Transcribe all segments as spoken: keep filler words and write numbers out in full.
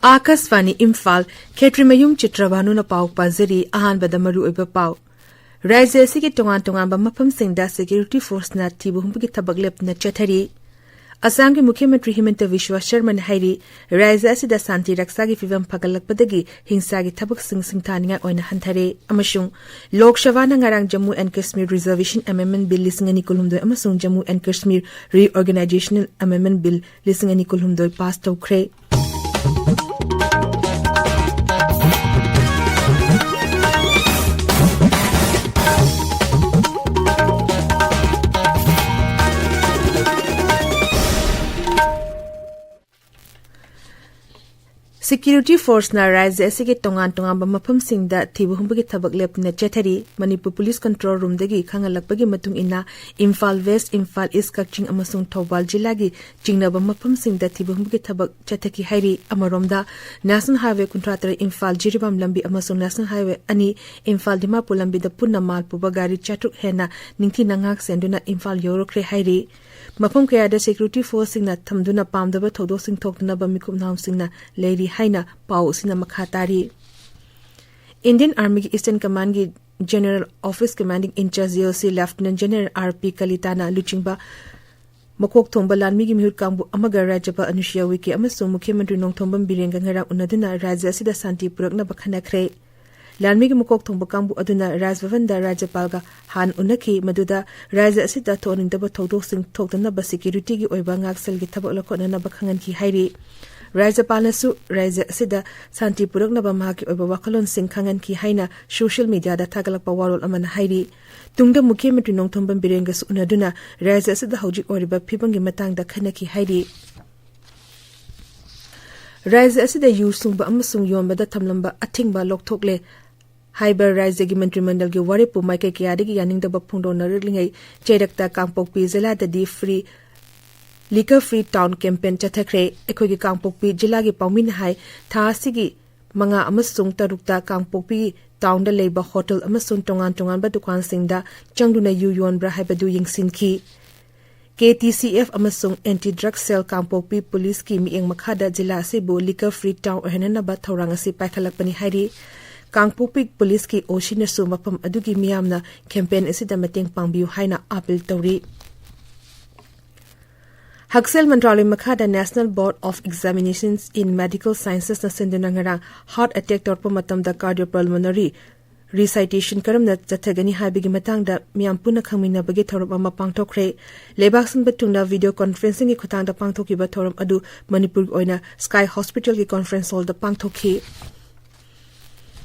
ꯑꯥꯀꯥꯁꯕꯥꯅꯤ ꯏꯝꯐꯥꯜ, ꯈꯦꯇ꯭ꯔꯤꯃꯌꯨꯝ ꯆꯤꯇ꯭ꯔꯚꯥꯅꯨꯅ ꯄꯥꯎ ꯄꯥꯖꯔꯤ꯫ ꯑꯍꯥꯟꯕꯗ ꯃꯔꯨꯑꯣꯏꯕ ꯄꯥꯎ꯫ ꯔꯥꯖ꯭ꯌ ꯑꯁꯤꯒꯤ ꯇꯣꯉꯥꯟ ꯇꯣꯉꯥꯟꯕ ꯃꯐꯝꯁꯤꯡꯗ security forceꯅ ꯊꯤꯕ ꯍꯨꯝꯕꯒꯤ ꯊꯕꯛ ꯂꯦꯞꯇꯅ ꯆꯠꯊꯔꯤ꯫ ꯑꯁꯥꯝꯒꯤ ꯃꯨꯈ꯭ꯌ ꯃꯟꯇ꯭ꯔꯤ ꯍꯤꯃꯟꯇ ꯕꯤꯁ꯭ꯋ ꯁꯔꯃꯅ ꯍꯥꯏꯔꯤ, ꯔꯥꯖ꯭ꯌ ꯑꯁꯤꯗ ꯁꯥꯟꯇꯤ ꯔꯛꯁꯥꯒꯤ ꯐꯤꯚꯝ ꯐꯒꯠꯂꯛꯄꯗꯒꯤ ꯍꯤꯡꯁꯥꯒꯤ ꯊꯕꯛꯁꯤꯡ ꯁꯤꯡꯊꯥꯅꯤꯡꯉꯥꯏ ꯑꯣꯏꯅ ꯍꯟꯊꯔꯦ꯫ ꯑꯃꯁꯨꯡ ꯂꯣꯛ ꯁꯚꯥꯅ ꯉꯔꯥꯡ Jammu and Kashmir Reservation Amendment Bill ꯂꯤꯁꯤꯡ ꯑꯅꯤ ꯀꯨꯟꯍꯨꯝꯗꯣꯏ ꯑꯃꯁꯨꯡ Jammu and Kashmir Reorganizational Amendment Bill ꯂꯤꯁꯤꯡ ꯑꯅꯤ ꯀꯨꯟꯍꯨꯝꯗꯣꯏ ꯄꯥꯁ ꯇꯧꯈ꯭ꯔꯦ꯫ Security forceꯅ ꯔꯥꯖ꯭ꯌ ꯑꯁꯤꯒꯤ ꯇꯣꯉꯥꯟ ꯇꯣꯉꯥꯟꯕ ꯃꯐꯝꯁꯤꯡꯗ ꯊꯤꯕ ꯍꯨꯝꯕꯒꯤ ꯊꯕꯛ ꯂꯦꯞꯇꯅ ꯆꯠꯊꯔꯤ꯫ ꯃꯅꯤꯄꯨꯔ Police Control Roomꯗꯒꯤ ꯈꯪꯍꯜꯂꯛꯄꯒꯤ ꯃꯇꯨꯡ ꯏꯟꯅ, ꯏꯝꯐꯥꯜ West, ꯏꯝꯐꯥꯜ East, ꯀꯛꯆꯤꯡ ꯑꯃꯁꯨꯡ ꯊꯧꯕꯥꯜ ꯖꯤꯂꯥꯒꯤ ꯆꯤꯡꯅꯕ ꯃꯐꯝꯁꯤꯡꯗ ꯊꯤꯕ ꯍꯨꯝꯕꯒꯤ ꯊꯕꯛ ꯆꯠꯊꯈꯤ ꯍꯥꯏꯔꯤ꯫ ꯑꯃꯔꯣꯝꯗ, National Highway ꯀꯨꯟꯊ꯭ꯔꯥ ꯇꯔꯦꯠ ꯏꯝꯐꯥꯜ ꯖꯤꯔꯤꯕꯥꯝ ꯂꯝꯕꯤ ꯑꯃꯁꯨꯡ National Highway ꯑꯅꯤ ꯏꯝꯐꯥꯜ ꯗꯤꯃꯥꯄꯨꯔ ꯂꯝꯕꯤꯗ ꯄꯨꯟꯅ ꯃꯥꯜ ꯄꯨꯕ ꯒꯥꯔꯤ ꯆꯥꯇ꯭ꯔꯨꯛ ꯍꯦꯟꯅ ꯅꯤꯡꯊꯤꯅ ꯉꯥꯛ ꯁꯦꯟꯗꯨꯅ ꯏꯝꯐꯥꯜ ꯌꯧꯔꯛꯈ꯭ꯔꯦ ꯍꯥꯏꯔꯤ꯫ ꯃꯐꯝ ꯀꯌꯥꯗ security forceꯁꯤꯡꯅ ꯊꯝꯗꯨꯅ ꯄꯥꯝꯗꯕ ꯊꯧꯗꯣꯛꯁꯤꯡ ꯊꯣꯛꯇꯅꯕ ꯃꯤꯀꯨꯞ ꯅꯍꯥꯁꯤꯡꯅ ꯂꯩꯔꯤ ꯍꯥꯏꯅ ꯄꯥꯎ ꯑꯁꯤꯅ ꯃꯈꯥ ꯇꯥꯔꯤ꯫ Indian Armyꯒꯤ Eastern Commandꯒꯤ General Office Commanding in Charge, G O C, Lieutenant General R P ꯀꯂꯤꯇꯥꯅ ꯂꯨꯆꯤꯡꯕ ꯃꯀꯣꯛ ꯊꯣꯡꯕ ꯂꯥꯟꯃꯤꯒꯤ ꯃꯤꯍꯨꯠ ꯀꯥꯡꯕꯨ ꯑꯃꯒ ꯔꯥꯖ꯭ꯌꯄꯥꯜ ꯑꯅꯨꯁꯨꯏꯌꯥ ꯎꯏꯀꯦ ꯑꯃꯁꯨꯡ ꯃꯨꯈ꯭ꯌ ꯃꯟꯇ꯭ꯔꯤ ꯅꯣꯡꯊꯣꯝꯕꯝ ꯕꯤꯔꯦꯟꯒ ꯉꯔꯥꯡ ꯎꯅꯗꯨꯅ ꯔꯥꯖ꯭ꯌ ꯑꯁꯤꯗ ꯁꯥꯟꯇꯤ ꯄꯨꯔꯛꯅꯕ ꯈꯟꯅꯈ꯭ꯔꯦ꯫ ꯂꯥꯟꯃꯤꯒꯤ ꯃꯀꯣꯛ ꯊꯣꯡꯕ ꯀꯥꯡꯕꯨ ꯑꯗꯨꯅ ꯔꯥꯖ ꯚꯕꯟꯗ ꯔꯥꯖ꯭ꯌꯄꯥꯜꯒ ꯍꯥꯟꯅ ꯎꯅꯈꯤ, ꯃꯗꯨꯗ ꯔꯥꯖ꯭ꯌ ꯑꯁꯤꯗ ꯊꯣꯛꯍꯟꯅꯤꯡꯗꯕ ꯊꯧꯗꯣꯛꯁꯤꯡ ꯊꯣꯛꯇꯅꯕ securityꯒꯤ ꯑꯣꯏꯕ ꯉꯥꯛꯁꯦꯜꯒꯤ ꯊꯕꯛ ꯂꯧꯈꯠꯅꯅꯕ ꯈꯪꯍꯟꯈꯤ ꯍꯥꯏꯔꯤ꯫ ꯔꯥꯖ꯭ꯌꯄꯥꯜꯅꯁꯨ ꯔꯥꯖ꯭ꯌ ꯑꯁꯤꯗ ꯁꯥꯟꯇꯤ ꯄꯨꯔꯛꯅꯕ ꯃꯍꯥꯛꯀꯤ ꯑꯣꯏꯕ ꯋꯥꯈꯜꯂꯣꯟꯁꯤꯡ ꯈꯪꯍꯟꯈꯤ ꯍꯥꯏꯅ social mediaꯗ ꯊꯥꯒꯠꯂꯛꯄ ꯋꯥꯔꯣꯜ ꯑꯃꯅ ꯍꯥꯏꯔꯤ꯫ ꯇꯨꯡꯗ ꯃꯨꯈ꯭ꯌ ꯃꯟꯇ꯭ꯔꯤ ꯅꯣꯡꯊꯣꯝꯕꯝ ꯕꯤꯔꯦꯟꯒꯁꯨ ꯎꯅꯗꯨꯅ ꯔꯥꯖ꯭ꯌ ꯑꯁꯤꯗ ꯍꯧꯖꯤꯛ ꯑꯣꯏꯔꯤꯕ ꯐꯤꯕꯝꯒꯤ ꯃꯇꯥꯡꯗ ꯈꯟꯅꯈꯤ ꯍꯥꯏꯔꯤ꯫ ꯔꯥꯖ꯭ꯌ ꯑꯁꯤꯗ ꯌꯨ ꯁꯨꯡꯕ ꯑꯃꯁꯨꯡ ꯌꯣꯟꯕꯗ ꯊꯝꯂꯝꯕ ꯑꯊꯤꯡꯕ ꯂꯧꯊꯣꯛꯂꯦ ꯍꯥꯏꯕ ꯔꯥꯖ꯭ꯌꯒꯤ ꯃꯟꯇ꯭ꯔꯤ ꯃꯟꯗꯜꯒꯤ ꯋꯥꯔꯦꯞꯄꯨ ꯃꯥꯏꯀꯩ ꯀꯌꯥꯗꯒꯤ ꯌꯥꯅꯤꯡꯗꯕ ꯐꯣꯡꯗꯣꯛꯅꯔꯛꯂꯤꯉꯩ ꯆꯩꯔꯛꯇ ꯀꯥꯡꯄꯣꯛꯄꯤ ꯖꯤꯂꯥꯗꯗꯤ free, liquor free town campaign ꯆꯠꯊꯈ꯭ꯔꯦ꯫ ꯑꯩꯈꯣꯏꯒꯤ ꯀꯥꯡꯄꯣꯛꯄꯤ ꯖꯤꯂꯥꯒꯤ ꯄꯥꯎꯃꯤꯅ ꯍꯥꯏ, ꯊꯥ ꯑꯁꯤꯒꯤ ꯃꯉꯥ ꯑꯃꯁꯨꯡ ꯇꯔꯨꯛꯇ ꯀꯥꯡꯄꯣꯛꯄꯤ ꯇꯥꯎꯟꯗ ꯂꯩꯕ ꯍꯣꯇꯦꯜ ꯑꯃꯁꯨꯡ ꯇꯣꯉꯥꯟ ꯇꯣꯉꯥꯟꯕ ꯗꯨꯀꯥꯟꯁꯤꯡꯗ ꯆꯪꯗꯨꯅ ꯌꯨ ꯌꯣꯟꯕ꯭ꯔꯥ ꯍꯥꯏꯕꯗꯨ ꯌꯦꯡꯁꯤꯟꯈꯤ꯫ ꯀꯦ ꯇꯤ ꯁꯤ ꯑꯦꯐ ꯑꯃꯁꯨꯡ ꯑꯦꯟꯇꯤ ꯗ꯭ꯔꯒ ꯁꯦꯜ ꯀꯥꯡꯄꯣꯛꯄꯤ ꯄꯨꯂꯤꯁꯀꯤ ꯃꯤꯠꯌꯦꯡ ꯃꯈꯥꯗ ꯖꯤꯂꯥ ꯑꯁꯤꯕꯨ liquor free town ꯑꯣꯏꯍꯟꯅꯅꯕ ꯊꯧꯔꯥꯡ ꯑꯁꯤ ꯄꯥꯏꯈꯠꯂꯛꯄꯅꯤ ꯍꯥꯏꯔꯤ꯫ ꯀꯥꯡꯄꯣꯛꯄꯤ ꯄꯨꯂꯤꯁꯀꯤ ꯑꯣ ꯁꯤꯅꯁꯨ ꯃꯐꯝ ꯑꯗꯨꯒꯤ ꯃꯤꯌꯥꯝꯅ campaign ꯑꯁꯤꯗ ꯃꯇꯦꯡ ꯄꯥꯡꯕꯤꯌꯨ ꯍꯥꯏꯅ appeal ꯇꯧꯔꯤ꯫ ꯍꯛꯁꯦꯜ ꯃꯟꯇ꯭ꯔꯥꯂꯣꯏ ꯃꯈꯥꯗ National Board of Examinations in Medical Sciences ꯅ ꯁꯤꯟꯗꯨꯅ ꯉꯔꯥꯡ heart attack ꯇꯧꯔꯛꯄ ꯃꯇꯝꯗ cardiopulmonary resuscitation ꯀꯔꯝꯅ ꯆꯠꯊꯒꯅꯤ ꯍꯥꯏꯕꯒꯤ ꯃꯇꯥꯡꯗ ꯃꯤꯌꯥꯝ ꯄꯨꯟꯅ ꯈꯪꯃꯤꯟꯅꯕꯒꯤ ꯊꯧꯔꯝ ꯑꯃ ꯄꯥꯡꯊꯣꯛꯈ꯭ꯔꯦ꯫ ꯂꯩꯕꯥꯛ ꯁꯤꯟꯕ ꯊꯨꯡꯅ video conferencing ꯒꯤ ꯈꯨꯠꯊꯥꯡꯗ ꯄꯥꯡꯊꯣꯛꯈꯤꯕ ꯊꯧꯔꯝ ꯑꯗꯨ ꯃꯅꯤꯄꯨꯔꯒꯤ ꯑꯣꯏꯅ Sky Hospital ꯒꯤ conference hall ꯗ ꯄꯥꯡꯊꯣꯛꯈꯤ꯫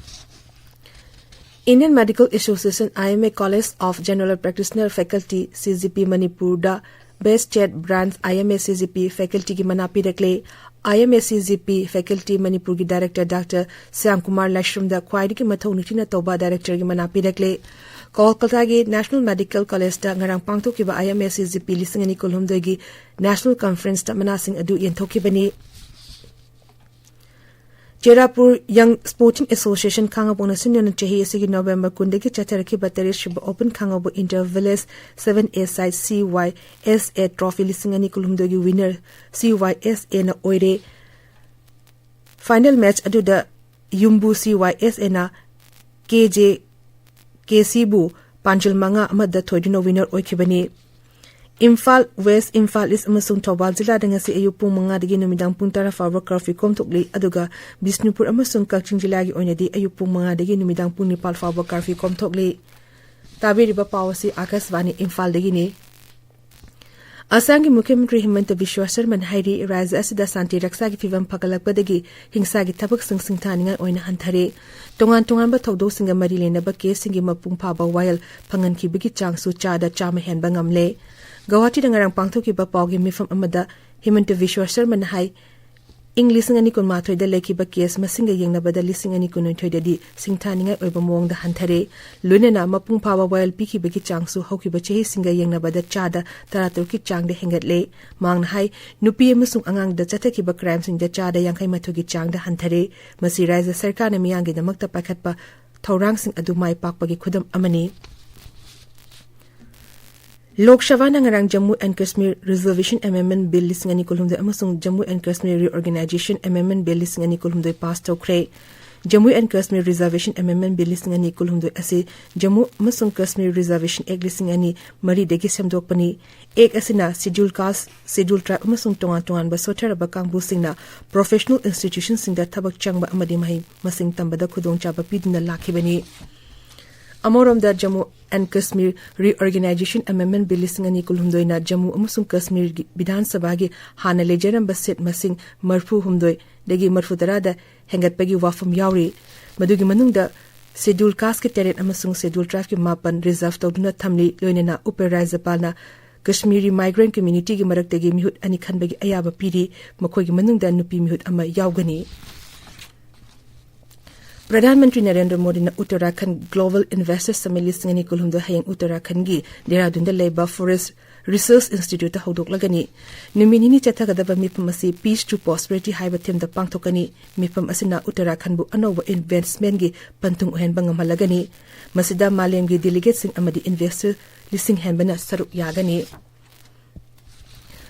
Indian Medical Association I M A College of General Practitioner Faculty C G P ꯃꯅꯤꯄꯨꯔꯗ Best State Branch I M A C G P faculty ꯒꯤ ꯃꯅꯥ ꯄꯤꯔꯛꯂꯦ꯫ I M A C G P faculty ꯃꯅꯤꯄꯨꯔꯒꯤ director Doctor Shyam Kumar ꯂꯥꯏꯁ꯭ꯔꯝꯗ ꯈ꯭ꯋꯥꯏꯗꯒꯤ ꯃꯊꯧ ꯅꯤꯡꯊꯤꯅ ꯇꯧꯕ director ꯒꯤ ꯃꯅꯥ ꯄꯤꯔꯛꯂꯦ꯫ ꯀꯣꯜꯀꯇꯥꯒꯤ National Medical College ꯇ ꯉꯔꯥꯡ ꯄꯥꯡꯊꯣꯛꯈꯤꯕ I M A C G P ꯂꯤꯁꯤꯡ ꯑꯅꯤ ꯀꯨꯟꯍꯨꯝꯗꯣꯏꯒꯤ National Conference ꯇ ꯃꯅꯥꯁꯤꯡ ꯑꯗꯨ ꯌꯦꯟꯊꯣꯛꯈꯤꯕꯅꯤ꯫ ꯆꯦꯔꯥꯄꯨꯔ Young Sporting Association ꯈꯥꯉꯕꯣꯛꯅ ꯁꯤꯟꯗꯨꯅ ꯆꯍꯤ ꯑꯁꯤꯒꯤ November ꯀꯨꯟꯗꯒꯤ ꯆꯠꯊꯔꯛꯈꯤꯕ ꯇꯔꯦꯠꯁꯨꯕ Open Khangabok Inter Village seven A Side C Y S A Trophy ꯂꯤꯁꯤꯡ ꯑꯅꯤ ꯀꯨꯟꯍꯨꯝꯗꯣꯏꯒꯤ winner C Y S A ꯅ ꯑꯣꯏꯔꯦ꯫ Final match ꯑꯗꯨꯗ ꯌꯨꯝꯕꯨ C Y S A ꯅ K J K C ꯕꯨ ꯄꯥꯟꯖꯜ ꯃꯉꯥ ꯑꯃꯗ ꯊꯣꯏꯗꯨꯅ winner ꯑꯣꯏꯈꯤꯕꯅꯤ꯫ Imphal West, Imphal East ꯑꯃꯁꯨꯡ ꯊꯧꯕꯥꯜ ꯖꯤꯂꯥꯗ ꯉꯁꯤ ꯑꯌꯨꯛ ꯄꯨꯡ ꯃꯉꯥꯗꯒꯤ ꯅꯨꯃꯤꯗꯥꯡ ꯄꯨꯡ ꯇꯔꯥ ꯐꯥꯎꯕ curfew ꯀꯣꯝꯊꯣꯛꯂꯤ, ꯑꯗꯨꯒ ꯕꯤꯁꯅꯨꯄꯨꯔ ꯑꯃꯁꯨꯡ ꯀꯛꯆꯤꯡ ꯖꯤꯂꯥꯒꯤ ꯑꯣꯏꯅꯗꯤ ꯑꯌꯨꯛ ꯄꯨꯡ ꯃꯉꯥꯗꯒꯤ ꯅꯨꯃꯤꯗꯥꯡ ꯄꯨꯡ ꯅꯤꯄꯥꯜ ꯐꯥꯎꯕ curfew ꯀꯣꯝꯊꯣꯛꯂꯤ꯫ ꯇꯥꯕꯤꯔꯤꯕ ꯄꯥꯎ ꯑꯁꯤ ꯑꯥꯀꯥꯁꯕꯥꯅꯤ ꯏꯝꯐꯥꯜꯗꯒꯤꯅꯤ꯫ ꯑꯁꯥꯝꯒꯤ ꯃꯨꯈ꯭ꯌ ꯃꯟꯇ꯭ꯔꯤ ꯍꯤꯃꯟꯇ ꯕꯤꯁ꯭ꯋ ꯁꯔꯃꯅ ꯍꯥꯏꯔꯤ, ꯔꯥꯖ꯭ꯌ ꯑꯁꯤꯗ ꯁꯥꯟꯇꯤ ꯔꯛꯁꯥꯒꯤ ꯐꯤꯚꯝ ꯐꯒꯠꯂꯛꯄꯗꯒꯤ ꯍꯤꯡꯁꯥꯒꯤ ꯊꯕꯛꯁꯤꯡ ꯁꯤꯡꯊꯥꯅꯤꯡꯉꯥꯏ ꯑꯣꯏꯅ ꯍꯟꯊꯔꯦ꯫ ꯇꯣꯉꯥꯟ ꯇꯣꯉꯥꯟꯕ ꯊꯧꯗꯣꯛꯁꯤꯡꯒ ꯃꯔꯤ ꯂꯩꯅꯕ caseꯁꯤꯡꯒꯤ ꯃꯄꯨꯡ ꯐꯥꯕ ꯋꯥꯌꯦꯜ ꯐꯪꯍꯟꯈꯤꯕꯒꯤ ꯆꯥꯡꯁꯨ ꯆꯥꯗ ꯆꯥꯝꯃ ꯍꯦꯟꯕ ꯉꯝꯂꯦ꯫ ꯒꯧꯍꯥꯇꯤꯗ ꯉꯔꯥꯡ ꯄꯥꯡꯊꯣꯛꯈꯤꯕ ꯄꯥꯎꯒꯤ ꯃꯤꯐꯝ ꯑꯃꯗ ꯍꯤꯃꯟꯇ ꯕꯤꯁ꯭ꯋ ꯁꯔꯃꯅ ꯍꯥꯏ, ꯏꯪ ꯂꯤꯁꯤꯡ ꯑꯅꯤ ꯀꯨꯟꯃꯥꯊꯣꯏꯗ ꯂꯩꯈꯤꯕ case ꯃꯁꯤꯡꯒ ꯌꯦꯡꯅꯕꯗ ꯂꯤꯁꯤꯡ ꯑꯅꯤ ꯀꯨꯟꯅꯤꯊꯣꯏꯗꯗꯤ ꯁꯤꯡꯊꯥꯅꯤꯡꯉꯥꯏ ꯑꯣꯏꯕ ꯃꯑꯣꯡꯗ ꯍꯟꯊꯔꯦ꯫ ꯂꯣꯏꯅꯅ ꯃꯄꯨꯡ ꯐꯥꯕ ꯋꯥꯌꯦꯜ ꯄꯤꯈꯤꯕꯒꯤ ꯆꯥꯡꯁꯨ ꯍꯧꯈꯤꯕ ꯆꯍꯤꯁꯤꯡꯒ ꯌꯦꯡꯅꯕꯗ ꯆꯥꯗ ꯇꯔꯥꯇꯔꯨꯛꯀꯤ ꯆꯥꯡꯗ ꯍꯦꯟꯒꯠꯂꯦ꯫ ꯃꯍꯥꯛꯅ ꯍꯥꯏ, ꯅꯨꯄꯤ ꯑꯃꯁꯨꯡ ꯑꯉꯥꯡꯗ ꯆꯠꯊꯈꯤꯕ crimeꯁꯤꯡꯗ ꯆꯥꯗ ꯌꯥꯡꯈꯩ ꯃꯥꯊꯣꯏꯒꯤ ꯆꯥꯡꯗ ꯍꯟꯊꯔꯦ꯫ ꯃꯁꯤ ꯔꯥꯖ꯭ꯌ ꯁꯔꯀꯥꯔꯅ ꯃꯤꯌꯥꯝꯒꯤꯗꯃꯛꯇ ꯄꯥꯏꯈꯠꯄ ꯊꯧꯔꯥꯡꯁꯤꯡ ꯑꯗꯨ ꯃꯥꯏ ꯄꯥꯛꯄꯒꯤ ꯈꯨꯗꯝ ꯑꯃꯅꯤ꯫ ꯂꯣꯛ ꯁꯚꯥꯅ ꯉꯔꯥꯡ Jammu and Kashmir Reservation Amendment Bill ꯂꯤꯁꯤꯡ ꯑꯅꯤ ꯀꯨꯟꯍꯨꯝꯗꯣꯏ ꯑꯃꯁꯨꯡ Jammu and Kashmir Reorganization Amendment Bill ꯂꯤꯁꯤꯡ ꯑꯅꯤ ꯀꯨꯟꯍꯨꯝꯗꯣꯏ ꯄꯥꯁ ꯇꯧꯈ꯭ꯔꯦ꯫ Jammu and Kashmir Reservation Amendment Bill ꯂꯤꯁꯤꯡ ꯑꯅꯤ ꯀꯨꯟꯍꯨꯝꯗꯣꯏ ꯑꯁꯤ ꯖꯝꯃꯨ ꯑꯃꯁꯨꯡ ꯀꯥꯁꯃꯤꯔ Reservation Act ꯂꯤꯁꯤꯡ ꯑꯅꯤ ꯃꯔꯤꯗꯒꯤ ꯁꯦꯝꯗꯣꯛꯄꯅꯤ꯫ Act ꯑꯁꯤꯅ Schedule Caste, Schedule Tribe ꯑꯃꯁꯨꯡ ꯇꯣꯉꯥꯟ ꯇꯣꯉꯥꯟꯕ ꯁꯣꯠꯊꯔꯕ ꯀꯥꯡꯕꯨꯁꯤꯡꯅ professional institutionꯁꯤꯡꯗ ꯊꯕꯛ ꯆꯪꯕ ꯑꯃꯗꯤ ꯃꯍꯩ ꯃꯁꯤꯡ ꯇꯝꯕꯗ ꯈꯨꯗꯣꯡꯆꯥꯕ ꯄꯤꯗꯨꯅ ꯂꯥꯛꯈꯤꯕꯅꯤ꯫ ꯑꯃꯔꯣꯝꯗ, Jammu and Kashmir Reorganization Amendment Bill ꯂꯤꯁꯤꯡ ꯑꯅꯤ ꯀꯨꯟꯍꯨꯝꯗꯣꯏꯅ ꯖꯝꯃꯨ ꯑꯃꯁꯨꯡ ꯀꯥꯁꯃꯤꯔꯒꯤ ꯕꯤꯙꯥꯟ ꯁꯚꯥꯒꯤ ꯍꯥꯟꯅ ꯂꯩꯖꯔꯝꯕ seat ꯃꯁꯤꯡ ꯃꯔꯤꯐꯨꯍꯨꯝꯗꯣꯏꯗꯒꯤ ꯃꯔꯤꯐꯨꯇꯔꯥꯗ ꯍꯦꯟꯒꯠꯄꯒꯤ ꯋꯥꯐꯝ ꯌꯥꯎꯔꯤ꯫ ꯃꯗꯨꯒꯤ ꯃꯅꯨꯡꯗ Schedule Casteꯀꯤ ꯇꯔꯦꯠ ꯑꯃꯁꯨꯡ Schedule Tribeꯀꯤ ꯃꯥꯄꯟ reserve ꯇꯧꯗꯨꯅ ꯊꯝꯂꯤ꯫ ꯂꯣꯏꯅꯅ ꯎꯄ ꯔꯥꯖ꯭ꯌꯄꯥꯜꯅ ꯀꯥꯁꯃꯤꯔꯤ migrant communityꯒꯤ ꯃꯔꯛꯇꯒꯤ ꯃꯤꯍꯨꯠ ꯑꯅꯤ ꯈꯟꯕꯒꯤ ꯑꯌꯥꯕ ꯄꯤꯔꯤ꯫ ꯃꯈꯣꯏꯒꯤ ꯃꯅꯨꯡꯗ ꯅꯨꯄꯤ ꯃꯤꯍꯨꯠ ꯑꯃ ꯌꯥꯎꯒꯅꯤ꯫ ꯄ꯭ꯔꯙꯥꯟ ꯃꯟꯇ꯭ꯔꯤ ꯅꯔꯦꯟꯗ꯭ꯔ ꯃꯣꯗꯤꯅ ꯎꯠꯇꯔꯥꯈꯟꯗ Global Investor Summit ꯂꯤꯁꯤꯡ ꯑꯅꯤ ꯀꯨꯟꯍꯨꯝꯗꯣꯏ ꯍꯌꯦꯡ ꯎꯠꯇꯔꯥꯈꯟꯗꯒꯤ ꯗꯦꯍꯔꯥꯗꯨꯟꯗ ꯂꯩꯕ Forest Research Instituteꯇ ꯍꯧꯗꯣꯛꯂꯒꯅꯤ꯫ ꯅꯨꯃꯤꯠ ꯅꯤꯅꯤ ꯆꯠꯊꯒꯗꯕ ꯃꯤꯐꯝ ꯑꯁꯤ Peace to Prosperity ꯍꯥꯏꯕ themeꯗ ꯄꯥꯡꯊꯣꯛꯀꯅꯤ꯫ ꯃꯤꯐꯝ ꯑꯁꯤꯅ ꯎꯠꯇꯔꯥꯈꯟꯗꯕꯨ ꯑꯅꯧꯕ investmentꯀꯤ ꯄꯟꯊꯨꯡ ꯑꯣꯏꯍꯟꯕ ꯉꯝꯍꯜꯂꯒꯅꯤ꯫ ꯃꯁꯤꯗ ꯃꯥꯂꯦꯝꯒꯤ delegateꯁꯤꯡ ꯑꯃꯗꯤ investor ꯂꯤꯁꯤꯡ ꯍꯦꯟꯕꯅ ꯁꯔꯨꯛ ꯌꯥꯒꯅꯤ꯫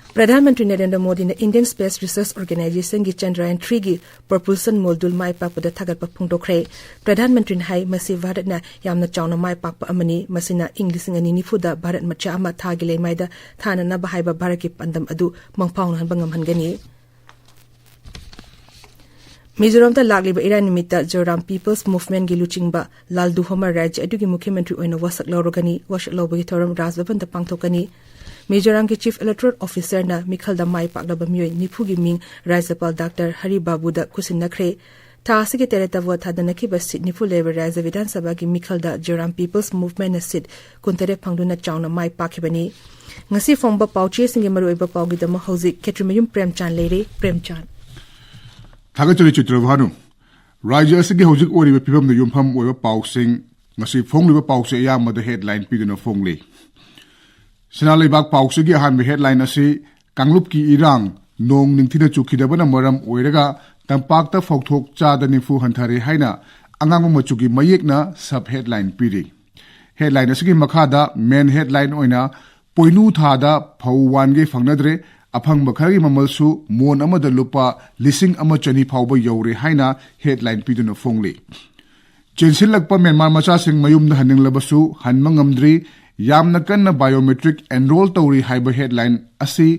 ꯄ꯭ꯔꯙꯥꯟ ꯃꯟꯇ꯭ꯔꯤ ꯅꯔꯦꯟꯗ꯭ꯔ ꯃꯣꯗꯤꯅ Indian Space Research Organizationꯒꯤ Chandrayaan threeꯒꯤ propulsion module ꯃꯥꯏ ꯄꯥꯛꯄꯗ ꯊꯥꯒꯠꯄ ꯐꯣꯡꯗꯣꯛꯈ꯭ꯔꯦ꯫ ꯄ꯭ꯔꯙꯥꯟ ꯃꯟꯇ꯭ꯔꯤꯅ ꯍꯥꯏ, ꯃꯁꯤ ꯚꯥꯔꯠꯅ ꯌꯥꯝꯅ ꯆꯥꯎꯅ ꯃꯥꯏ ꯄꯥꯛꯄ ꯑꯃꯅꯤ꯫ ꯃꯁꯤꯅ ꯏꯪ ꯂꯤꯁꯤꯡ ꯑꯅꯤ ꯅꯤꯐꯨꯗ ꯚꯥꯔꯠ ꯃꯆꯥ ꯑꯃ ꯊꯥꯒꯤ ꯂꯩꯃꯥꯏꯗ ꯊꯥꯅꯅꯕ ꯍꯥꯏꯕ ꯚꯥꯔꯠꯀꯤ ꯄꯥꯟꯗꯝ ꯑꯗꯨ ꯃꯪꯐꯥꯎꯅꯍꯟꯕ ꯉꯝꯍꯟꯒꯅꯤ꯫ ꯃꯤꯖꯣꯔꯥꯝꯗ ꯂꯥꯛꯂꯤꯕ ꯏꯔꯥꯏ ꯅꯨꯃꯤꯠꯇ Zoram People's Movementꯀꯤ ꯂꯨꯆꯤꯡꯕ ꯂꯥꯜꯗꯨ ꯍꯣꯃꯔ ꯔꯥꯖ꯭ꯌ ꯑꯗꯨꯒꯤ ꯃꯨꯈ꯭ꯌ ꯃꯟꯇ꯭ꯔꯤ ꯑꯣꯏꯅ ꯋꯥꯁꯛ ꯂꯧꯔꯒꯅꯤ꯫ ꯋꯥꯁꯛ ꯂꯧꯕꯒꯤ ꯊꯧꯔꯝ ꯔꯥꯖ ꯚꯕꯟꯗ ꯄꯥꯡꯊꯣꯛꯀꯅꯤ꯫ ꯃꯤꯖꯣꯔꯥꯝꯒꯤ Chief Electoral Officerꯅ ꯃꯤꯈꯜꯗ ꯃꯥꯏ ꯄꯥꯛꯂꯕ ꯃꯤꯑꯣꯏ ꯅꯤꯐꯨꯒꯤ ꯃꯤꯡ ꯔꯥꯖ꯭ꯌꯄꯥꯜ ꯗꯥꯛꯇꯔ ꯍꯔꯤ ꯕꯥꯕꯨꯗ ꯈꯨꯠꯁꯤꯟꯅꯈ꯭ꯔꯦ꯫ ꯊꯥ ꯑꯁꯤꯒꯤ ꯇꯔꯦꯠꯇ vote ꯊꯥꯗꯅꯈꯤꯕ seat ꯅꯤꯐꯨ ꯂꯩꯕ ꯔꯥꯖ꯭ꯌ ꯕꯤꯙꯥꯟ ꯁꯚꯥꯒꯤ ꯃꯤꯈꯜꯗ Zoram People's Movementꯅ seat ꯀꯨꯟꯇꯔꯦꯠ ꯐꯪꯗꯨꯅ ꯆꯥꯎꯅ ꯃꯥꯏ ꯄꯥꯛꯈꯤꯕꯅꯤ꯫ ꯉꯁꯤ ꯐꯣꯡꯕ ꯄꯥꯎꯆꯦꯁꯤꯡꯒꯤ ꯃꯔꯨꯑꯣꯏꯕ ꯄꯥꯎꯒꯤꯗꯃꯛ ꯍꯧꯖꯤꯛ ꯈꯦꯇ꯭ꯔꯤꯃꯌꯨꯝ ꯄ꯭ꯔꯦꯝꯆꯥꯟ ꯂꯩꯔꯦ꯫ ꯄ꯭ꯔꯦꯝꯆꯥꯟ꯫ ꯊꯥꯒꯠꯆꯔꯤ ꯆꯤꯇ꯭ꯔꯚꯥꯅꯨ꯫ ꯔꯥꯖ꯭ꯌ ꯑꯁꯤꯒꯤ ꯍꯧꯖꯤꯛ ꯑꯣꯏꯔꯤꯕ ꯐꯤꯕꯝꯗ ꯌꯨꯝꯐꯝ ꯑꯣꯏꯕ ꯄꯥꯎꯁꯤꯡ꯫ ꯉꯁꯤ ꯐꯣꯡꯂꯤꯕ ꯄꯥꯎꯆꯦ ꯑꯌꯥꯝꯕꯗ headline ꯄꯤꯗꯨꯅ ꯐꯣꯡꯂꯤ꯫ ꯁꯅꯥ ꯂꯩꯕꯥꯛ ꯄꯥꯎꯆꯦꯒꯤ ꯑꯍꯥꯟꯕ headline ꯑꯁꯤ ꯀꯥꯡꯂꯨꯞꯀꯤ ꯏꯔꯥꯡ, ꯅꯣꯡ ꯅꯤꯡꯊꯤꯅ ꯆꯨꯈꯤꯗꯕꯅ ꯃꯔꯝ ꯑꯣꯏꯔꯒ ꯇꯝꯄꯥꯛꯇ ꯐꯧꯊꯣꯛ ꯆꯥꯗ ꯅꯤꯐꯨ ꯍꯟꯊꯔꯦ ꯍꯥꯏꯅ ꯑꯉꯥꯡꯕ ꯃꯆꯨꯒꯤ ꯃꯌꯦꯛꯅ sub headline ꯄꯤꯔꯤ꯫ Headline ꯑꯁꯤꯒꯤ ꯃꯈꯥꯗ main headline ꯑꯣꯏꯅ ꯄꯣꯏꯅꯨ ꯊꯥꯗ ꯐꯧ ꯋꯥꯟꯒꯦ ꯐꯪꯅꯗ꯭ꯔꯦ꯫ ꯑꯐꯪꯕ ꯈꯔꯒꯤ ꯃꯃꯜꯁꯨ ꯃꯣꯟ ꯑꯃꯗ ꯂꯨꯄꯥ ꯂꯤꯁꯤꯡ ꯑꯃ ꯆꯅꯤ ꯐꯥꯎꯕ ꯌꯧꯔꯦ ꯍꯥꯏꯅ ꯍꯦꯗꯂꯥꯏꯟ ꯄꯤꯗꯨꯅ ꯐꯣꯡꯂꯤ꯫ ꯆꯦꯟꯁꯤꯜꯂꯛꯄ ꯃ꯭ꯌꯥꯟꯃꯥꯔ ꯃꯆꯥꯁꯤꯡ ꯃꯌꯨꯝꯗ ꯍꯟꯅꯤꯡꯂꯕꯁꯨ ꯍꯟꯕ ꯉꯝꯗ꯭ꯔꯤ꯫ ꯌꯥꯝꯅ ꯀꯟꯅ ꯕꯥꯏꯑꯣꯃꯦꯇ꯭ꯔꯤꯛ ꯑꯦꯟꯔꯣꯜ ꯇꯧꯔꯤ ꯍꯥꯏꯕ ꯍꯦꯗꯂꯥꯏꯟ ꯑꯁꯤ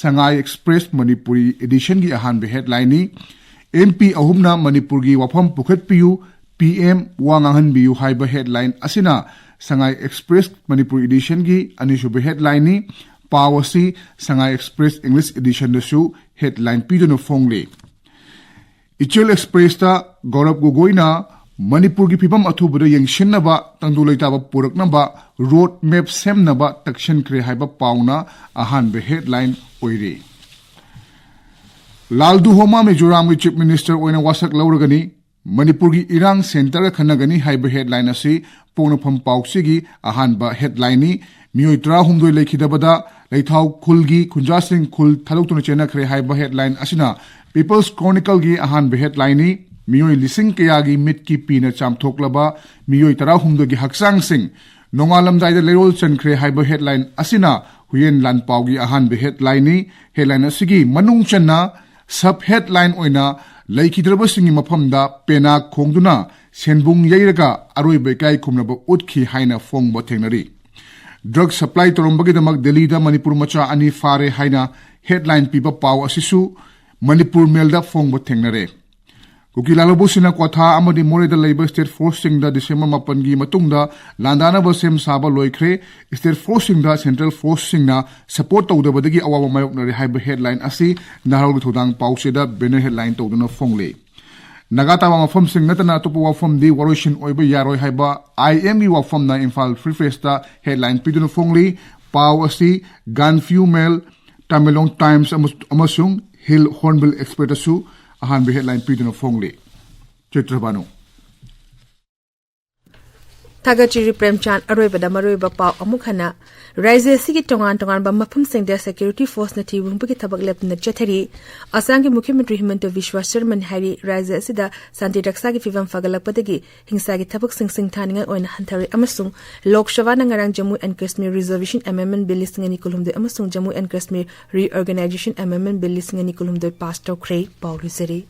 ꯁꯉꯥꯏ ꯑꯦꯛꯁꯄ꯭ꯔꯦꯁ ꯃꯅꯤꯄꯨꯔꯤ ꯏꯗꯤꯁꯟꯒꯤ ꯑꯍꯥꯟꯕ ꯍꯦꯗꯂꯥꯏꯟꯅꯤ꯫ ꯑꯦꯝ ꯄꯤ ꯑꯍꯨꯝꯅ ꯃꯅꯤꯄꯨꯔꯒꯤ ꯋꯥꯐꯝ ꯄꯨꯈꯠꯄꯤꯌꯨ, ꯄꯤ ꯑꯦꯝ ꯋꯥ ꯉꯥꯡꯍꯟꯕꯤꯌꯨ ꯍꯥꯏꯕ ꯍꯦꯗꯂꯥꯏꯟ ꯑꯁꯤꯅ ꯁꯉꯥꯏ ꯑꯦꯛꯁꯄ꯭ꯔꯦꯁ ꯃꯅꯤꯄꯨꯔ ꯏꯗꯤꯁꯟꯒꯤ ꯑꯅꯤꯁꯨꯕ ꯍꯦꯗꯂꯥꯏꯟꯅꯤ꯫ ꯄꯥꯎ ꯑꯁꯤ ꯁꯉꯥꯏ ꯑꯦꯛꯁꯄ꯭ꯔꯦꯁ ꯏꯪꯂꯤꯁ ꯏꯗꯤꯁꯟꯗꯁꯨ ꯍꯦꯗꯂꯥꯏꯟ ꯄꯤꯗꯨꯅ ꯐꯣꯡꯂꯤ꯫ ꯏꯆꯦꯜ ꯑꯦꯛꯁꯄ꯭ꯔꯦꯁꯇ ꯒꯧꯔꯕ ꯒꯣꯒꯣꯏꯅ ꯃꯅꯤꯄꯨꯔꯒꯤ ꯐꯤꯕꯝ ꯑꯊꯨꯕꯗ ꯌꯦꯡꯁꯤꯟꯅꯕ ꯇꯪꯗꯨ ꯂꯩꯇꯥꯕ ꯄꯨꯔꯛꯅꯕ ꯔꯣꯗ ꯃꯦꯞ ꯁꯦꯝꯅꯕ ꯇꯛꯁꯤꯟꯈ꯭ꯔꯦ ꯍꯥꯏꯕ ꯄꯥꯎꯅ ꯑꯍꯥꯟꯕ ꯍꯦꯗꯂꯥꯏꯟ ꯑꯣꯏꯔꯤ꯫ ꯂꯥꯜꯗꯨ ꯍꯣꯃꯥ ꯃꯤꯖꯣꯔꯥꯝꯒꯤ ꯆꯤꯐ ꯃꯤꯅꯤꯁꯇꯔ ꯑꯣꯏꯅ ꯋꯥꯁꯛ ꯂꯧꯔꯒꯅꯤ꯫ ꯃꯅꯤꯄꯨꯔꯒꯤ ꯏꯔꯥꯡ ꯁꯦꯟꯇꯔꯒ ꯈꯟꯅꯒꯅꯤ ꯍꯥꯏꯕ ꯍꯦꯗꯂꯥꯏꯟ ꯑꯁꯤ ꯄꯣꯛꯅꯐꯝ ꯄꯥꯎꯆꯦꯒꯤ ꯑꯍꯥꯟꯕ ꯍꯦꯗꯂꯥꯏꯟꯅꯤ꯫ ꯃꯤꯑꯣꯏ ꯇꯔꯥꯍꯨꯝꯗꯣꯏ ꯂꯩꯈꯤꯗꯕꯗ ꯂꯩꯊꯥꯎ ꯈꯨꯜꯒꯤ ꯈꯨꯟꯖꯥꯁꯤꯡ ꯈꯨꯜ ꯊꯥꯗꯣꯛꯇꯨꯅ ꯆꯦꯟꯅꯈ꯭ꯔꯦ ꯍꯥꯏꯕ ꯍꯦꯗꯂꯥꯏꯟ ꯑꯁꯤꯅ ꯄꯤꯄꯜꯁ ꯀ꯭ꯔꯣꯅꯤꯀꯜꯒꯤ ꯑꯍꯥꯟꯕ ꯍꯦꯗꯂꯥꯏꯟꯅꯤ꯫ ꯃꯤꯑꯣꯏ ꯂꯤꯁꯤꯡ ꯀꯌꯥꯒꯤ ꯃꯤꯠꯀꯤ ꯄꯤꯅ ꯆꯥꯝꯊꯣꯛꯂꯕ ꯃꯤꯑꯣꯏ ꯇꯔꯥꯍꯨꯝꯗꯣꯏꯒꯤ ꯍꯛꯆꯥꯡꯁꯤꯡ ꯅꯣꯡꯉꯥꯜꯂꯝꯗꯥꯏꯗ ꯂꯩꯔꯣꯜ ꯆꯟꯈ꯭ꯔꯦ ꯍꯥꯏꯕ ꯍꯦꯗꯂꯥꯏꯟ ꯑꯁꯤꯅ ꯍꯨꯌꯦꯟ ꯂꯥꯟꯄꯥꯎꯒꯤ ꯑꯍꯥꯟꯕ ꯍꯦꯗꯂꯥꯏꯟꯅꯤ꯫ ꯍꯦꯗꯂꯥꯏꯟ ꯑꯁꯤꯒꯤ ꯃꯅꯨꯡ ꯆꯟꯅ ꯁꯕ ꯍꯦꯗꯂꯥꯏꯟ ꯑꯣꯏꯅ ꯂꯩꯈꯤꯗ꯭ꯔꯕꯁꯤꯡꯒꯤ ꯃꯐꯝꯗ ꯄꯦꯅꯥ ꯈꯣꯡꯗꯨꯅ ꯁꯦꯟꯕꯨꯡ ꯌꯩꯔꯒ ꯑꯔꯣꯏꯕ ꯏꯀꯥꯏ ꯈꯨꯝꯅꯕ ꯎꯠꯈꯤ ꯍꯥꯏꯅ ꯐꯣꯡꯕ ꯊꯦꯡꯅꯔꯤ꯫ ꯗ꯭ꯔꯒ ꯁꯄ꯭ꯂꯥꯏ ꯇꯧꯔꯝꯕꯒꯤꯗꯃꯛ ꯗꯦꯜꯂꯤꯗ ꯃꯅꯤꯄꯨꯔ ꯃꯆꯥ ꯑꯅꯤ ꯐꯥꯔꯦ ꯍꯥꯏꯅ ꯍꯦꯗꯂꯥꯏꯟ ꯄꯤꯕ ꯄꯥꯎ ꯑꯁꯤꯁꯨ ꯃꯅꯤꯄꯨꯔ ꯃꯦꯜꯗ ꯐꯣꯡꯕ ꯊꯦꯡꯅꯔꯦ꯫ ꯀꯨꯀꯤ ꯂꯥꯂꯣꯕꯨ ꯁꯤꯅ ꯀ꯭ꯋꯥꯊꯥ ꯑꯃꯗꯤ ꯃꯣꯔꯦꯗ ꯂꯩꯕ ꯁ꯭ꯇꯦꯠ ꯐꯣꯔꯁꯁꯤꯡꯗ ꯗꯤꯁꯦꯝꯕꯔ ꯃꯥꯄꯟꯒꯤ ꯃꯇꯨꯡꯗ ꯂꯥꯟꯗꯥꯅꯕ ꯁꯦꯝ ꯁꯥꯕ ꯂꯣꯏꯈ꯭ꯔꯦ꯫ ꯁ꯭ꯇꯦꯠ ꯐꯣꯔꯁꯁꯤꯡꯗ ꯁꯦꯟꯇ꯭ꯔꯦꯜ ꯐꯣꯔꯁꯁꯤꯡꯅ ꯁꯄꯣꯔꯠ ꯇꯧꯗꯕꯗꯒꯤ ꯑꯋꯥꯕ ꯃꯥꯌꯣꯛꯅꯔꯦ ꯍꯥꯏꯕ ꯍꯦꯗꯂꯥꯏꯟ ꯑꯁꯤ ꯅꯍꯥꯔꯣꯜꯒꯤ ꯊꯧꯗꯥꯡ ꯄꯥꯎꯆꯦꯗ ꯕꯦꯅꯔ ꯍꯦꯗꯂꯥꯏꯟ ꯇꯧꯗꯨꯅ ꯐꯣꯡꯂꯤ꯫ ꯅꯥꯒꯥ ꯇꯥꯕ ꯃꯐꯝꯁꯤꯡ ꯅꯠꯇꯅ ꯑꯇꯣꯞꯄ ꯋꯥꯐꯝꯗꯤ ꯋꯥꯔꯣꯏꯁꯤꯟ ꯑꯣꯏꯕ ꯌꯥꯔꯣꯏ ꯍꯥꯏꯕ ꯑꯥꯏ ꯑꯦꯝꯒꯤ ꯋꯥꯐꯝꯅ ꯏꯝꯐꯥꯜ ꯐ꯭ꯔꯤ ꯄ꯭ꯔꯦꯁꯇ ꯍꯦꯗꯂꯥꯏꯟ ꯄꯤꯗꯨꯅ ꯐꯣꯡꯂꯤ꯫ ꯄꯥꯎ ꯑꯁꯤ ꯒꯥꯟꯐ꯭ꯌꯨ ꯃꯦꯜ, ꯇꯃꯦꯡꯂꯣꯡ ꯇꯥꯏꯝꯁ ꯑꯃꯁꯨ-, ꯑꯃꯁꯨꯡ ꯍꯤꯜ ꯍꯣꯔꯟꯕꯤꯜ ꯑꯦꯛꯁꯄ꯭ꯔꯦꯁꯇꯁꯨ ꯑꯍꯥꯟꯕ ꯍꯦꯗꯂꯥꯏꯟ ꯄꯤꯗꯨꯅ ꯐꯣꯡꯂꯤ꯫ ꯆꯤꯇ꯭ꯔꯕꯥꯅꯨ꯫ ꯊꯥꯒꯠꯆꯔꯤ ꯄ꯭ꯔꯦꯝꯆꯥꯟ꯫ ꯑꯔꯣꯏꯕꯗ ꯃꯔꯨꯑꯣꯏꯕ ꯄꯥꯎ ꯑꯃꯨꯛ ꯍꯟꯅ꯫ ꯔꯥꯖ꯭ꯌ ꯑꯁꯤꯒꯤ ꯇꯣꯉꯥꯟ ꯇꯣꯉꯥꯟꯕ ꯃꯐꯝꯁꯤꯡꯗ security forceꯅ ꯊꯤꯕ ꯍꯨꯝꯕꯒꯤ ꯊꯕꯛ ꯂꯦꯞꯇꯅ ꯆꯠꯊꯔꯤ꯫ ꯑꯁꯥꯝꯒꯤ ꯃꯨꯈ꯭ꯌ ꯃꯟꯇ꯭ꯔꯤ ꯍꯤꯃꯟꯇ ꯕꯤꯁ꯭ꯋꯥ ꯁꯔꯃꯅ ꯍꯥꯏꯔꯤ, ꯔꯥꯖ꯭ꯌ ꯑꯁꯤꯗ ꯁꯥꯟꯇꯤ ꯔꯛꯁꯥꯒꯤ ꯐꯤꯕꯝ ꯐꯒꯠꯂꯛꯄꯗꯒꯤ ꯍꯤꯡꯁꯥꯒꯤ ꯊꯕꯛꯁꯤꯡ ꯁꯤꯡꯊꯥꯅꯤꯡꯉꯥꯏ ꯑꯣꯏꯅ ꯍꯟꯊꯔꯦ ꯑꯃꯁꯨꯡ ꯂꯣꯛ ꯁꯚꯥꯅ ꯉꯔꯥꯡ Jammu and Kashmir Reservation Amendment Bill ꯂꯤꯁꯤꯡ ꯑꯅꯤ ꯀꯨꯟꯍꯨꯝꯗꯣꯏ ꯑꯃꯁꯨꯡ Jammu and Kashmir Reorganization Amendment Bill ꯂꯤꯁꯤꯡ ꯑꯅꯤ ꯀꯨꯟꯍꯨꯝꯗꯣꯏ pass ꯇꯧꯈ꯭ꯔꯦ꯫ ꯄꯥꯎ ꯂꯣꯏꯖꯔꯦ꯫